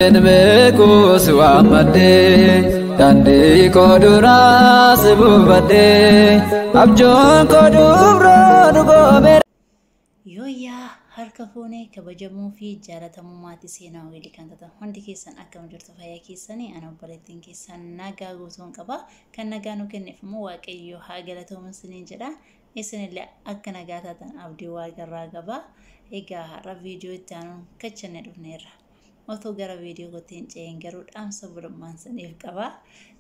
Beeku si waammadhee, daandii koo duraa si buufadhee, abjuun koo dubroo dhugoomeera. Yooyyaa, harka fuunee kabajamoo fi jaalatamuu maatii Seenaa Weelii kan taatan hundi keessan, akkam jirtu? Fayyaa keessanii? Ana obboleettiin keessan nagaa guutuun qaba. Kan nagaa nu kenneef immoo Waaqayyo haa galatoomu isiniin jedha. Isinillee akka nagaa taatan abdii Waaqarraa qaba. Egaa har'a viidiyoo itti aanuun kachanne dhufneerra. Otoo gara viidiyoo kootti hin ce'in garuu dhaamsa obbolummaan saniif qaba.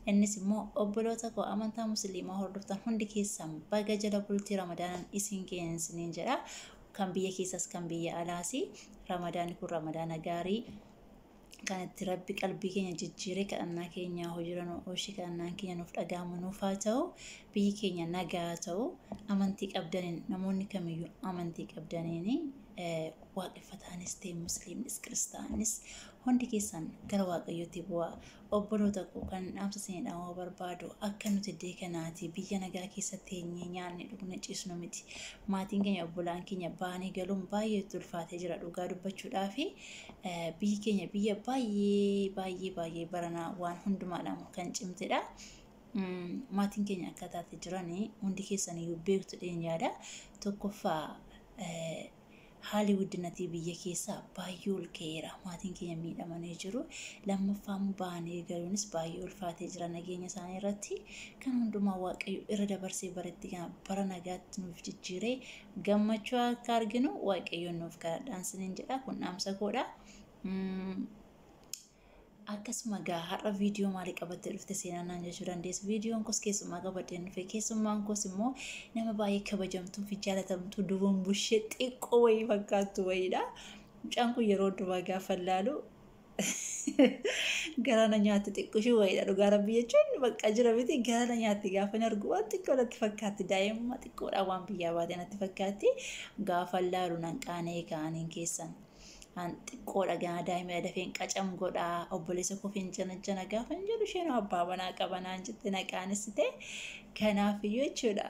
Innis immoo obboloota koo amantaa Musliimaa hordoftan hundi keessan baga jala bultii Ramadaanaan isin geenye isiniin jedha. Kan biyya keessas kan biyya alaas, Ramadaanni kun Ramadaana gaarii kan itti Rabbi qalbii keenya jijjiiree kadhannaa keenya hojiirra nu oolchee kadhannaan keenya nuuf dhaga'amu nuuf haa ta'u. Biyyi keenya nagaa haa ta'u. Amantii qabdaniin, namoonni kamiyyuu amantii qabdaniin, waaqeffataanis ta'e Musliimnis Kiristaanis, hundi keessan gara Waaqayyootti bu'aa. Obboloota koo, kan dhaamsa isinii dhaamuu barbaadu, akka nuti iddoo kanaati biyya nagaa keessatti teenyee nyaanni dhugne ciisnu miti. Maatiin keenya, obbolaan keenya baanii galuun baay'ee itti ulfaatee jira dhugaa dubbachuudhaa fi biyyi keenya biyya baay'ee baay'ee baay'ee baranaa waan hundumaadhaan kan cimtedha. Maatiin keenya akka taate jiranii hundi keessan iyyuu beektu dheen yaada. Tokkoffaa, haalli guddinatii biyya keessaa baay'ee ol ka'eera. Maatiin keenya miidhamanii jiru. Lammaffaa immoo bahanii galuunis baay'ee ulfaatee jira nageenya isaanii irratti. Kan hundumaa Waaqayyo irra dabarsee baratti kana bara nagaatti nuuf jijjiiree gammachuu akka arginu Waaqayyoon nuuf kadhadhaan isiniin jedha. Kun dhaamsa koodha. Akkasuma gaa har'a viidiyoo maalii qabattee dhufte Seenaa naan jechuu dandeessu. Viidiyoon koos keessummaa qabadheen dhufe. Keessummaan koos immoo nama baay'ee kabajamtuu fi jaalatamtuu, dubuun bushee xiqqoo wayii fakkaattu wayiidha. Mucaan kun yeroo duraa gaafa ilaalu garaana nyaatti, xiqqoo wayiidha, dhugaa Rabbii jechuun bakka jira miti, garaana nyaatti. Gaafa argu waan xiqqoo natti fakkaatti, daa'imma xiqqoodha, waan biyyaa baate natti fakkaatti. Gaafa ilaalu nan qaanee kaaniin keessan. An xiqqoodha ganaa, daa'ima dafeen qacam godhaa, obboleessa koo fincana jana gaafa hin jedhu, isheen abbaa manaa qaba naan jette, na qaanessite. Kanaafiyyuu jechuudha.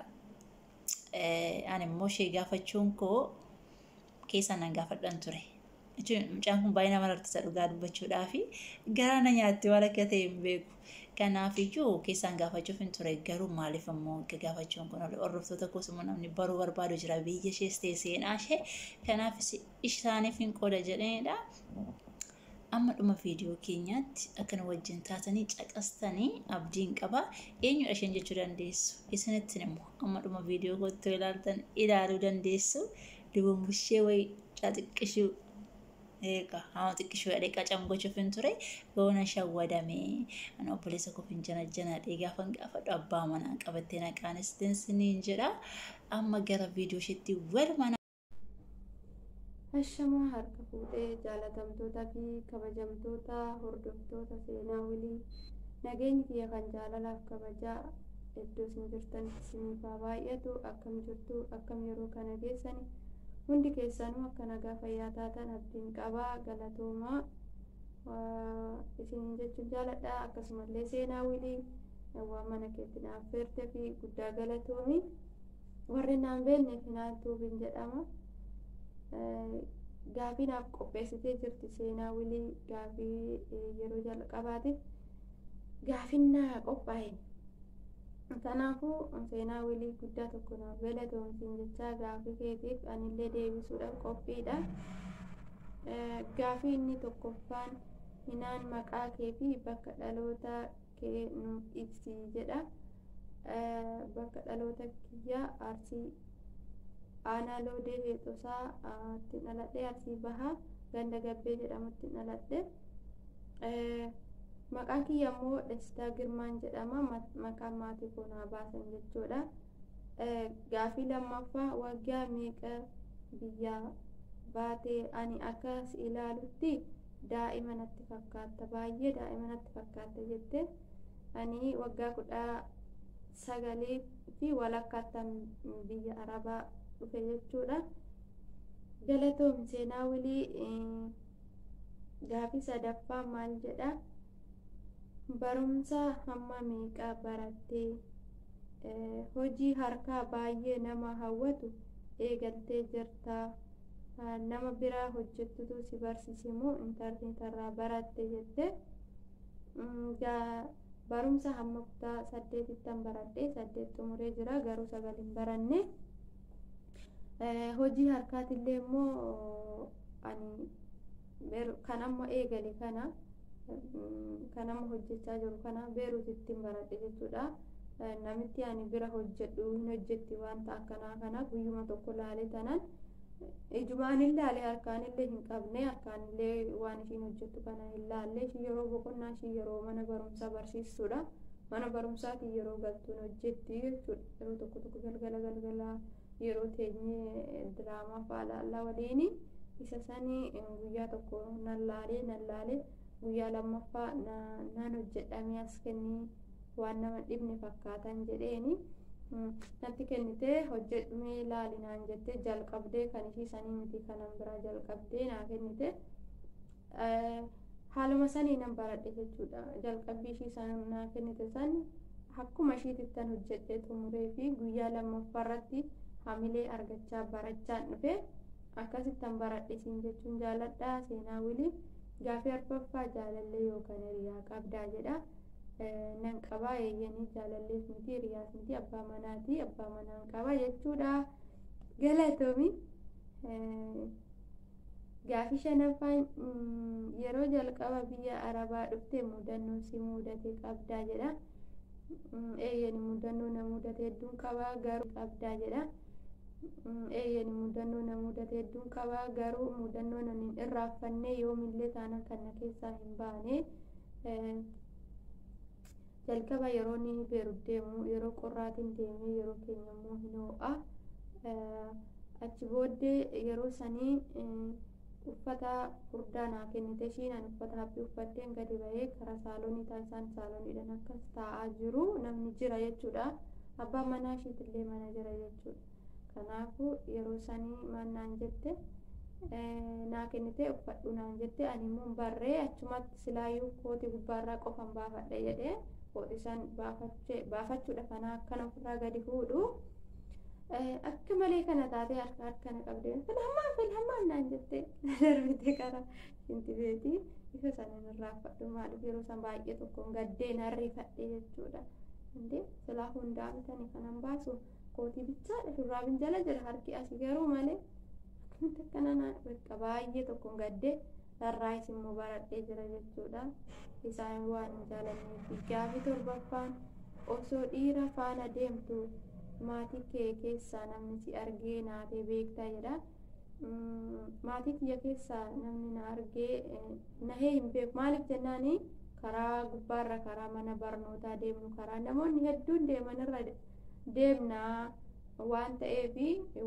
Ani immoo ishee gaafachuun koo keessaan nan gaafadhan ture. Jechuun mucaan kun baay'ee nama harkisa dhugaa dubbachuudhaa fi garaa na nyaatti, waan akka ta'e hin beeku. Kanaafiyyuu keessaan gaafachuuf hin ture, garuu maaliif immoo akka gaafachuun kun hordoftoota koos immoo namni baruu barbaadu jira, biyya ishees ta'e seenaa ishee, kanaaf isaaniif hin qooda jedheenidha. Amma dhuma viidiyoo keenyaatti akka nu wajjin taatanii caqastanii abdiin qaba. Eenyudha isheen jechuu dandeessu. Isinittiin immoo amma dhuma viidiyoo kootti ilaaltan ilaaluu dandeessu. Dubumbushee wayii xiqqishuu. Egaa haa xiqqishuu jedhee qacam gochuuf hin ture. Goona shawwadame. Ani obboleessa koo finjana jana dhee gaafan gaafadhu abbaa manaa qabattee na qaanessiteen siniin jedha. Amma gara viidiyoo isheetti walumaa. Ashamaa, harka fuudhee jaalatamtoota fi kabajamtoota hordoftoota Seenaa Wilii, nageenyi kiyya kan jaalalaaf kabajaa iddoo isin jirtanitti isiniif haa baay'atu. Akkam jirtu? Akkam yeroo kana geessani? Hundi keessanuu akka nagaa fayyaa taatan abdiin qabaa. Galatoomaa isiniin jechuun jaaladha. Akkasumallee Seenaa Wilii, waan mana keetti naaf feerte fi guddaa galatoomi. Warri naan beekne Finaantuubiin jedhama. Gaafii naaf qopheessitee jirti Seenaa Wilii. Gaafii yeroo jalqabaatiif gaafiin naa qophaa'e. Kanaafuu Seenaa Wilii, guddaa tokko naaf galatoomsiin jechaa, gaafii keetiif anillee deebisuudhaaf qophiidha. Gaafii inni tokkoffaan, "Hinaan, maqaa kee fi bakka dhaloota kee nuuf ibsi" jedha. Bakka dhaloota kiyyaa Arsii, aanaa Loodee Heexosaa ittiin dhaladhe. Arsii Bahaa, ganda Gabbee jedhamutti dhaladhe. Maqaan kiyya immoo Dastaa Girmaan jedhama. Maqaan maatii koo naa baasan jechuudha. Gaafii lammaffaa, "Waggaa meeqa biyyaa baatee? Ani akka si ilaalutti daa'ima natti fakkaatta, baay'ee daa'ima natti fakkaatta" jette. Ani waggaa 19 fi walakkaattan biyya Arabaa dhufe jechuudha. Galatoom Seenaa Wilii. Gaafii sadaffaa maal jedha? "Barumsa hamma meeqa barattee? Hojii harkaa baay'ee nama hawwatu eegaltee jirta. Nama biraa hojjettutu si barsiise moo intarneetarraa baratte jette? Barumsa hamma kutaa 8ttan baradhe, 8 xumuree jira, garuu 9 hin baranne. Hojii harkaatillee immoo ani kan amma eegale kana, kan amma hojjechaa jiru kana Beeruutittiin baradhe jechuudha. Namitti ani bira hojjedhu hin hojjetti wanta akkanaa kana. Guyyuma tokko laale tanan ijumaan hin laale, harkaanillee hin qabne, harkaanillee waan ishiin hojjettu kana hin laalle. Ishii yeroo boqonnaa ishii yeroo mana barumsaa barsiistuudha. Mana barumsaatiin yeroo galtuun hojjetti jechuudha. Yeroo tokko tokko galgala galgala yeroo teenyee diraamaa fa'aa laallaa waliini, isa sanii guyyaa tokko nan laalee nan laalee, guyyaa lammaffaa nan hojjedhamee as kennii, waan nama dhibne fakkaatan jedheeni. Natti kennitee, hojjedhumee laali naan jettee jalqabdee, kan ishii sanii miti, kanan biraa jalqabdee naa kennite. Haaluma sanii nan baradhe jechuudha. Jalqabbii ishii san naa kennite san akkuma ishiitittan hojjedhee xumuree fi guyyaa lammaffaarratti hamilee argachaa barachaan dhufe. Akkasittan baradhe siin jechuun jaaladha, seenaa wili. Gaafii arfaffaa, jaalallee yookaan hiriyaa qabdaa jedha. Nan qabaa, eeyyanii, jaalallees miti, hiriyaas miti, abbaa manaati, abbaa manaan qaba jechuudha. Galatoomi. Gaafii shanaffaan, yeroo jalqaba biyya Arabaa dhufte mudannoo si mudate qabdaa jedha. Eeyyani, mudannoo na mudate hedduun qabaa garuu qabdaa jedha. Eeyyani, mudannoo na mudate hedduun qabaa, garuu mudannoo nan hin irraanfanne yoomillee taanaan kan na keessaa hin baane, jalqaba yeroo inni Beerut deemu yeroo qorraatiin deemee, yeroo keenya immoo hin ho'a. Achi booddee yeroo sanii uffata furdaa naa kennite ishiin. Ani uffata haphii uffadheen gadi bahee karaa saalonii taasisaan, saaloniidhaan akkas taa'aa jiru, namni jira jechuudha. Abbaan manaa ishiitillee mana jira jechuudha. Kanaafuu yeroo sanii maal naan jette? Naa kennite, uffadhu naan jette. Ani immoo barree achumatti silaayyuu kootii gubbaarraa qofan baafadha jedhee kootii san baafachuudha kana akkana ofirraa gadi fuudhu. Akka malee kana taatee harka harkana qabdee, filhamaan filhamaan naan jette, darbite kara shintibeetii. Isa sana irraanfadhu. Maaliif? Yeroo san baay'ee tokkoon gaddee narrifadhe jechuudha. Indee silaa hundaa bitanii kanan baasu kootii bichaadha, shurraabin jala jira, harki asii garuu malee akkamitti akkana bakka baay'ee tokkoon gaddee, irraayis immoo baradhee jira jechuudha. Isaan waan hin jaalanneef. Gaafii torbaffaan, osoo dhiira faana deemtu maatii kee keessaa namni si argee naatee beektaa jedha. Maatii kiyya keessaa namni na argee nahee hin beeku. Maaliif jennaani, karaa gubbaarra, karaa mana barnootaa deemnu, karaa namoonni hedduun deemanirra deemnaa waan ta'eef,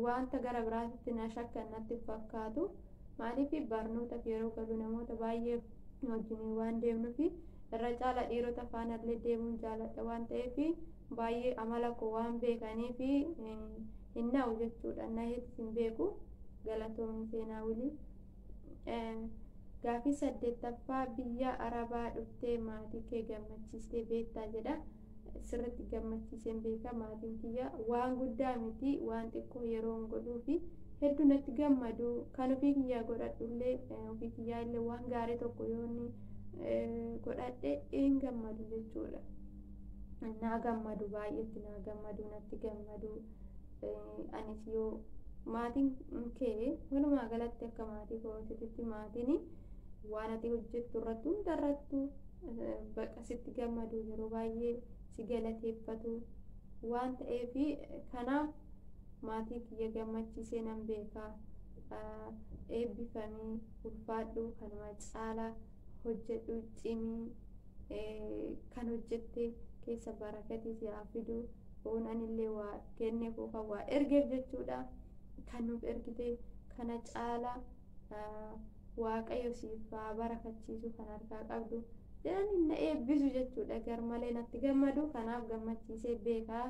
wanta gara biraatti na shakkan natti fakkaatu. Maaliif, barnootaaf yeroo galu namoota baay'ee wajjin waan deemnuuf, irra caala dhiirota faanallee deemuun jaaladha waan ta'eef, baay'ee amala koo waan beekaniif hin na'u jechuudha. Naheetis hin beeku. Galatoomi, seenaa wili. Gaafii saddeettaffaa, biyya Arabaa dhuftee maatii kee gammachiistee beektaa jedha. Sirriitti gammachiiseen beeka maatiin kiyya. Waan guddaa miti, waan xiqqoo yeroo godhuu fi hedduu natti gammadu. Kan ofii kiyyaa godhadhullee, ofii kiyyaa illee waan gaarii tokko yoo inni godhadhe hin gammadu jechuudha. Naa gammadu, baay'eetti naa gammadu, natti gammadu. Anis yoo maatiin kee walumaa galatti akka maatii kootiitti maatiin waan ati hojjettu irratti hundarrattu baqa sitti gammadu, yeroo baay'ee si galateeffatu waan ta'eef, kanaaf maatii kiyya gammachiisee nan beeka. Eebbifamii, ulfaadhu, kanuma caalaa hojjedhu, cimii, kan hojjette keessa barakatii si haa fidu. Anillee waa kenne kan waa ergeef jechuudha. Kan nuuf ergite kana caalaa Waaqayyo siif haa barakachiisu, kan harkaa qabdu jedhanii na eebbisu jechuudha. Garmalee natti gammadu, kanaaf gammachiisee beekaa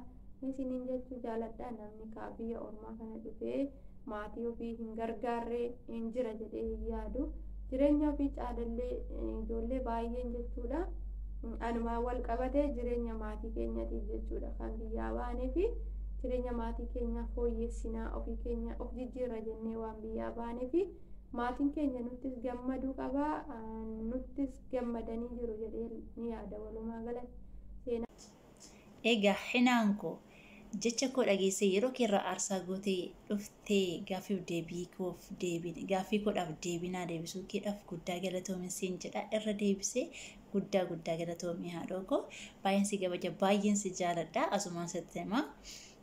isiniin jechuu jaaladha. Namni kaa biyya ormaa kana dhufee maatii ofii hin gargaarre hin jira jedhee hin yaadu. Jireenya ofii caalallee ijoollee baay'een jechuudha. Anumaan wal qabatee jireenya maatii keenyatiif jechuudha kan biyyaa baanee fi Jireenya maatii keenyaa fooyyessinaa, ofii keenya of jijjiirra jennee waan biyyaa baanee fi maatiin keenya nuttis gammaduu qabaa, nuttis gammadanii jiru jedhee ni yaada walumaa galatti. Egaa hinaan koo jecha koo dhageessee yeroo keerraa aarsaa gootee dhuftee gaaffiif deebii koof deebii gaaffii koodhaaf deebinaa deebisuu keedhaaf guddaa galatoomi siin jedha. Irra deebisee guddaa guddaa galatoomii haadhoo koo, baay'een si kabaja, baay'een si jaaladha, asumaan sitti himaa.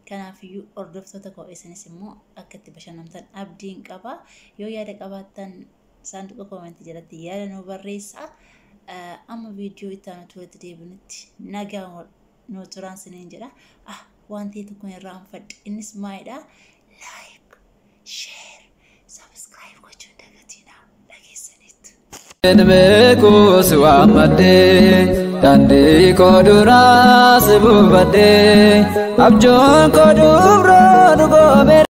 Kanaafiyyuu hordoftoota koo, isinis immoo akka itti bashannantan abdiin qaba. Yoo yaada qabaattan saanduqa koomentii jalatti yaada nu barreessaa. Amma viidiyoo itti aanutti walitti deebinutti nagaan nu turaan siniin jedha. Ah, waan ta'e tokko irraanfadhe, innis maalidha? Like, share, subscribe gochuun dagatinaa, dhageessaniittu. Beeku si waammadhee, daandii koo duraa si buufadhee, abjuun koo dubroo dhugoomee.